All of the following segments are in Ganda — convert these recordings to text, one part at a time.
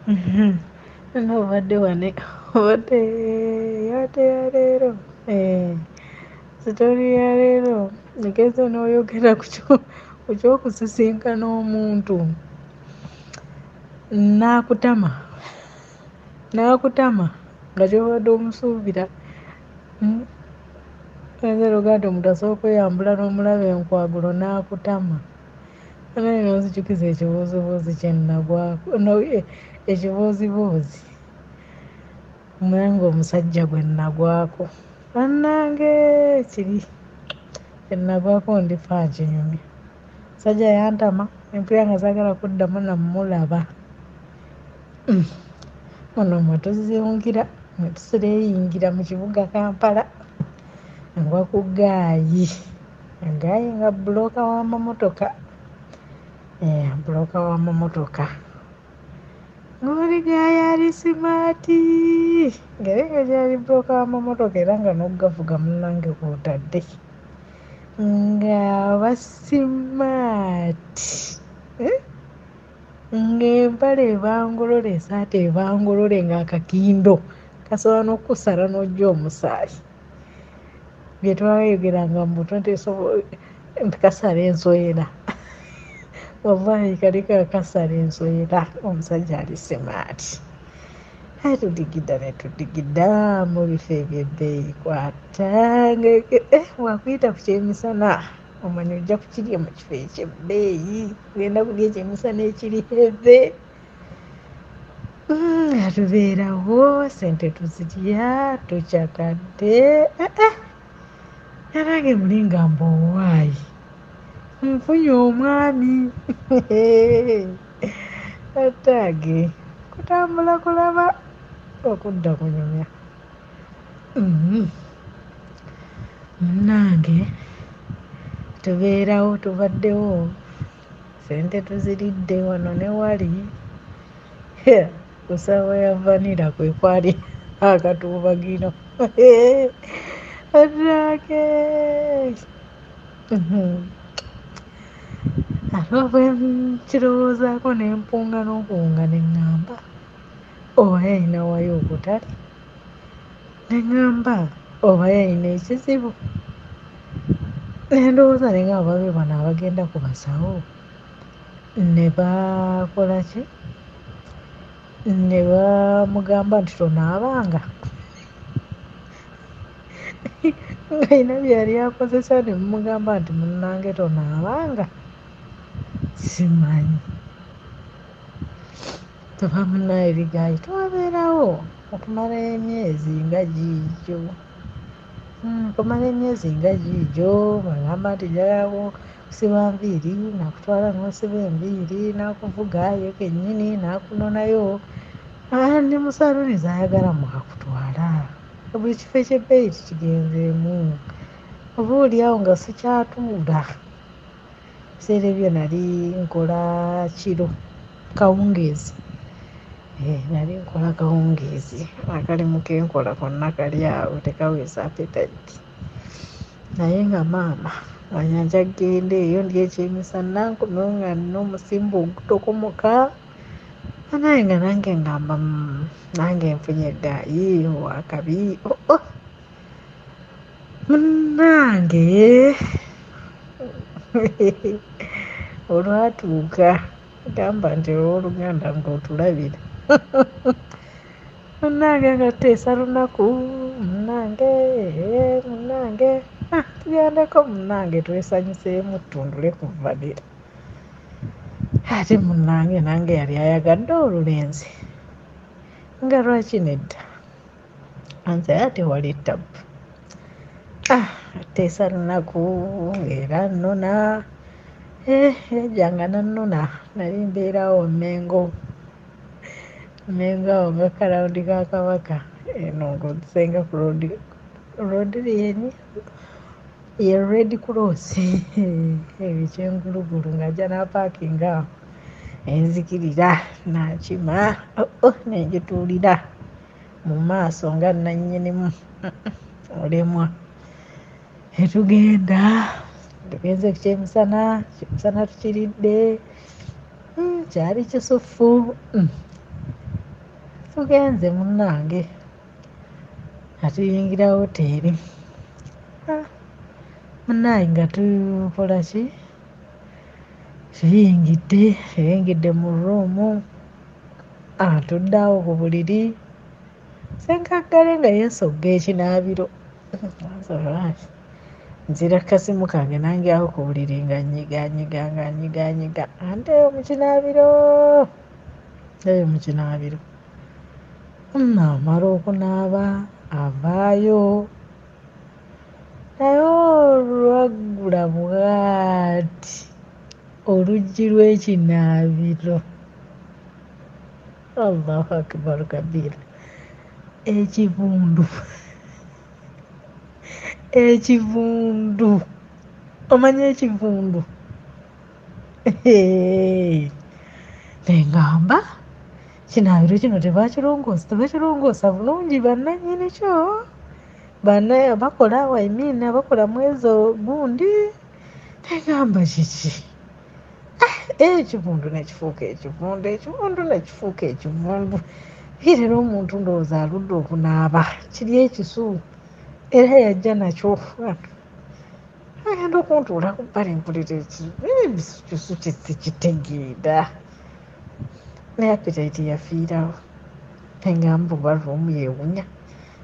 No obadde wane obadde yate ya leero sitori ya leero ngezo n'oyogera ku ky'okusisinkana omuntu n'akutama n'akutama nga ky'obadde omusuubira. Oyinza n'ogamba nti omuntu asobola okweyambula n'omulaba enkwagulo n'akutama. Naye n'onzijukiza ekibuuzibuuzi kye nnagwako no ekibuuziboozi nange omusajja gwe nnagwako. Bannange kiri kye nnagwako ndifa nkinyumya. Omusajja yantama ne mpulira nga saagala kuddamu na mmulaba. Muno mwe tuzungira mwe tusireeyingira mu kibuga Kampala ngwa ku ggaayi. Ggaayi nga bbulooka w'amamotoka, bbulooka w'amamotoka. Ng'oli ggaayi ali simaati ng'era engeri gy'ali bbulooka w'amamotoka era nga n'okugavuga munnange kw'otadde. Ng'aba simaati, ng'empale eba ngolole, essaati eba ngolole ng'akakindo kasobola n'okkusala n'oggya omusaayi. Bye twayogeranga mu buto nti nti kasala ensowera. Wallahi kali kasala ensowera, omusajja ali simaati. Aye tudigida ne tudigida mu bifo eby'ebbeeyi kwata bw'akuyita ku kyemisana omanya ojja kukirya mu kifo eky'ebbeeyi, ogenda kulya ekyemisana ekiri heavy. Nga tubeerawo ssente tuzirya tucakadde nange muli ngamba owaayi nfunye omwami bannange kutambula kulaba okudda kunyumya. Munnange tubeerawo tubaddewo ssente tuziridde wano ne wali ku ssaawa ya vanilla kwe kwali akatuubagiro. Bannange ate bwe nkirowoozaako ne mpunga n'okuwunga ne ŋŋamba oba yalina waya okutali, ne ŋŋamba oba yalina ekizibu, ne ndowooza ne ŋŋamba be bano abagenda ku basawo ne bakola ki, ne bamugamba nti tonaabanga ng'alina bye yali akozesa ne mumugamba nti munnange tonaabanga, simanyi. Oba munnaye ebigaayi twabeerawo okumala emyezi nga giigyo, okumala emyezi nga giigyo bw'angamba nti njagala kusiba nviiri nakutwala n'osiba enviiri n'akuvuga ye kennyini n'akunonayo ne mu saluuni z'ayagala mw'akutwala. Buli kifo eky'ebbeeyi tukigenzeemu oboolyawo nga sikyatuula. Ebiseera ebyo nali nkola kiro kawungeezi, nali nkola kawungeezi akalimu ke nkola konna kali awo tekaweesa appetite. Naye nga maama manya nja ggenda eyo ndye ekyemisana nkomewo nga nnina omusimba ogutokomoka. Bannange nga nange ŋŋamba nange nfunye ggaayi ow'akabi oh! Munnange olwatuuka gamba nti owooluganda ng'otulabira. Munnange nga tuteesa lunaku munnange munnange tugendeko munnange twesanyuseemu tutundule ku vanilla. Ate munnange nange yali ayagadde olulenzi nga lwaki nedda, nze ate tewali ttabbu. Tuteesa lunaku era nnona yajjanga n'annona nali mbeera awo Mmengo, Mmengo awo nga kkalawundi ka Kabaka eno ng'osenga ku road yenyi ye Red Cross eyo ekyengulugulu ng'ajja n'apaakinga awo ne nzikirira n'ankima ne ngituulira mu maaso nga nnannyinimu olemwa. Ne tugenda tugenze ku kyemisana, ekyemisana tukiridde, kyali kisuffu. Tugenze munnange nga tuyingira woteeri, munnange nga tukola ki? Tuyingidde, tuyingidde mu rruumu, atudde awo ku buliri, ssenkaggale nga yeesogga ekinaabiro. Nzira ku kasimu kange nange awo ku buliri nga nnyigaanyiga nga nnyigaanyiga anteeyo mu kinaabiro, nteeyo mu kinaabiro. Amala okunaaba avaayo naye olwaggula bw'ati oluggi lw'ekinaabiro, Allahu Akbar kabiira, ekivundu ekivundu omanyi ekivundu? Ne ŋŋamba kinaabiro kino tebakirongoosa, tebakirongoosa bulungi bannannyini kyo, bakola I mean abakola mu ezo gundi. Ne ŋŋamba kiki? Ekivundu ne kifuuka ekivundu, ekivundu ne kifuuka ekivundu. Era omuntu ndowooza aludde okunaaba, kiri ekisu era yajja nakyo. Agenda okuntuula ku bbali mpulira ekisu kye sikitegeera. Naye appetite yafiirawo. Ne ŋŋamba oba rruumu yeewunya,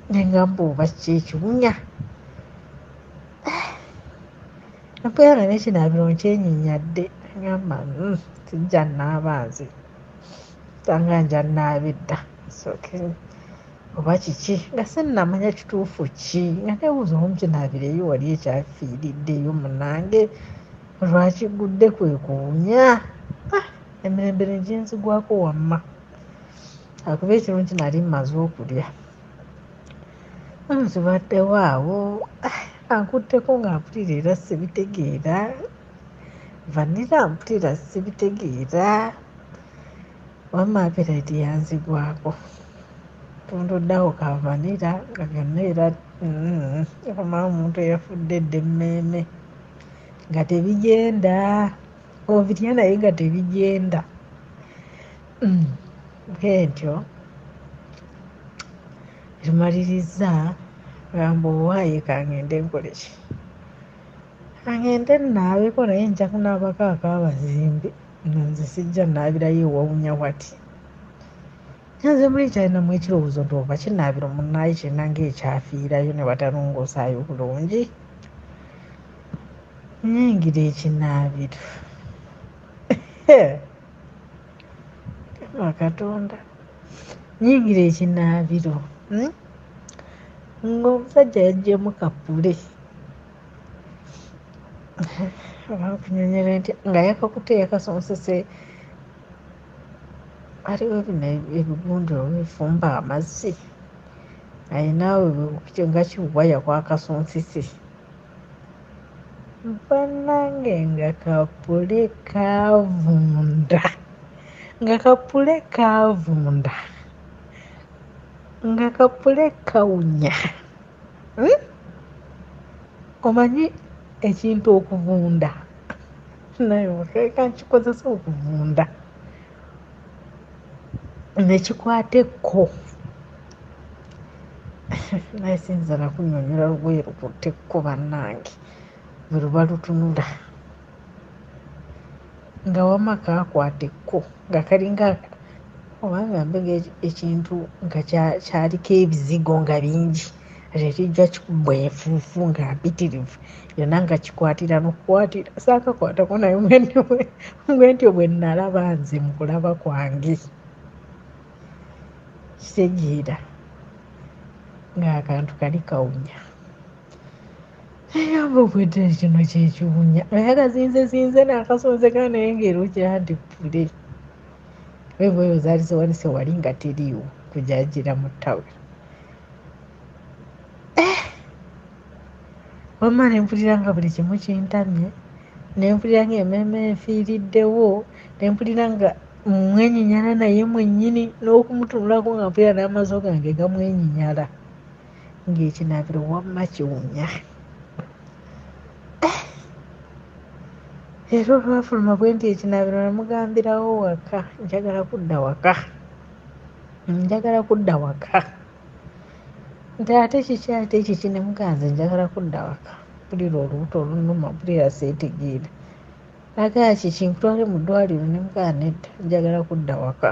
ne ŋŋamba oba ki ekiwunya. Mpulira nga n'ekinaabiro nkyenyinyadde. Ne ŋŋamba sijja nnaaba nze, nsanga nja nnaaba edda nsooke oba kiki nga sinnamanya kituufu ki, nga neebuuza oba mu kinaabiro eyo wali ekyafiiriddeyo munnange lwakigudde kwe kuwunya. Emirembe ne ginzigwako wamma. Lwakuba ekirungi nali mmaze okulya. Tubaddewo awo, ankutteko nga mpulira era sibitegeera, vanilla mpulira sibitegeera, wamma appetite yanzigwako. Tuntudde awo ka vanilla nga byonna era omanyi omuntu eyafudde edda emmeeme nga tebigenda, obirya naye nga tebigenda. Bwentyo tumalirizza ngamba owaaye kangende nkole ki? Kangende nnaabeko naye nja kunaabako ak'abazimbi, nze sijja nnaabirayo ewawunya wati. Nze muli nkyalinamu ekirowoozo nti oba kinaabiro munnaaye kirina ng'ekyafiirayo ne batalongoosaayo bulungi. Nnyingira ekinaabiro. Mukama Katonda. Nnyingira ekinaabiro, ng'omusajja yaggyeemu kapule. Oba nkunyonnyole ntya? Nga yakakutte yakasonsese waliwo bino ebigundi ebifumba amazzi, alina nga kiwaya kw'akasonsese. Bannange nga kapule kaavunda, nga kapule kaavunda, nga kapule kawunya. Omanyi ekintu okuvunda? Naye ka nkikozese okuvunda ne kikwata ekko. Naye siyinza na kunnyonnyola lugoye lukutte kko bannange bwe luba lutunula. Nga wamma kaakwata ekko nga kalinga oba ngambe ng'ekintu nga kyaliko ebizigo nga bingi kati ekijja kikubwa enfuufu nga mpitirivu yonna nga kikwatira n'okukwatira. Saakakwatako naye bwentyo bwe nnalaba nze mu kulaba kwange. Kitegeera ng'akantu kali kawunya. Naye obwedda kino kye kiwunya naye kazinzezinze n'akasonzeka naye ng'era nti ppule. Engoye zaali ziwanise wali nga teriiwo kujaajira mu ttawulo. Wamma ne mpulira nga buli kimu kintamye, ne mpulira ng'emmeeme enfiiriddewo, ne mpulira nga mwenyinyala naye mwennyini n'okumutunulako nga mpulira n'amaaso gange gamwenyinyala ng'ekinaabiro wamma kiwunya. Era olwafuluma bwe nti ekinaabiro namugambirawo waka, njagala kudda waka. Njagala kudda waka. Nti ate kiki ate kiki ne muganze njagala kudda waka. Mpulira olubuto olunnuma mpulira seetegeera. Agamba kiki nkutwale mu ddwaliro ne mugamba nedda njagala kudda waka.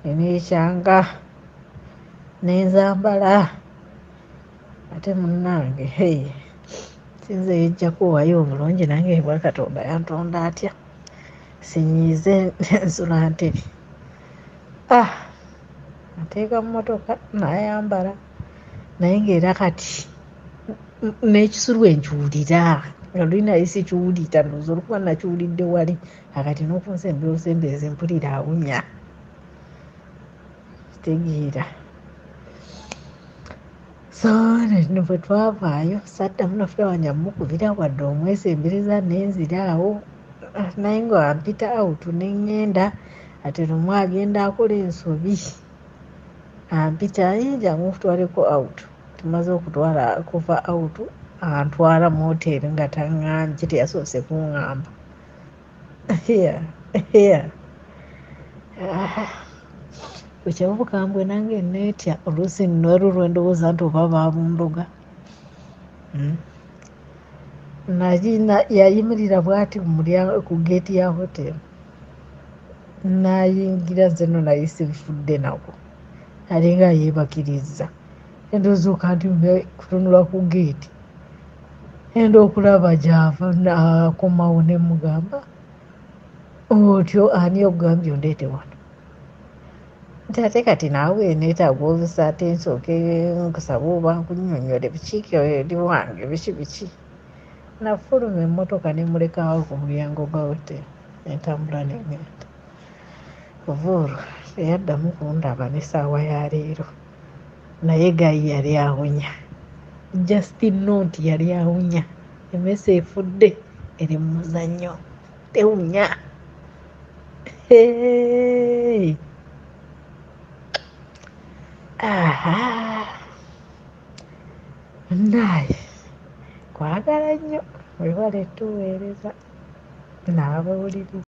Ne neekyanga ne nzambala ate munnange hee sinze yeggyako waayo obulungi nange bwa Katonda yantonda atya sinyiize nsula ntebe. Ah, nteeka mu mmotoka n'ayambala naye ng'era kati n'ekisulu enkiwulira nga luli naye sikiwulira ndowooza olwokuba nakiwulidde wali akati n'okunsembera obusemberezi mpulira awunya kitegeera. So bwe twavaayo saddamu nafulawanya mmukubira wadde omwesembereza ne nzira awo naye ng'ampita out ne ŋŋenda ate lumu agenda akola ensobi ampita ye jangu nkutwaleko out. Tumaze okutwala kuva out antwala mu woteeri nga taŋŋambye teyasoose kuŋŋamba. Yeah. Bwe bukambwe nange neetya oluusi nno waliwo lwe ndowooza nti oba baabundoga. Yayimirira bw'ati ku ggeeti ya hoteeri n'ayingira nze nno naye sibifudde nako alinga yeebakirizza. Ndowooza nti kutunula ku ggeeti enda okulaba gy'ava akomawo ne mmugamba otyo ani okugambye ondeete wano? Nti ate kati naawe neetaaga olusa ate nsooke nkusabe oba nkunnyonnyole biki eri wange biki biki. Nafuluma emmotoka ne mmulekawo ku mulyango gwa woteeri ne ntambula ne ŋŋenda. Kuva olwo teyaddamu kundaba n'essaawa ya leero naye guy yali awunya. Just know nti yali awunya. Emmese efudde eri mu muzannyo tewunya. Hey! Aha! Nnaye kwagala nnyo weebale ttuweereza n'abawuliriza.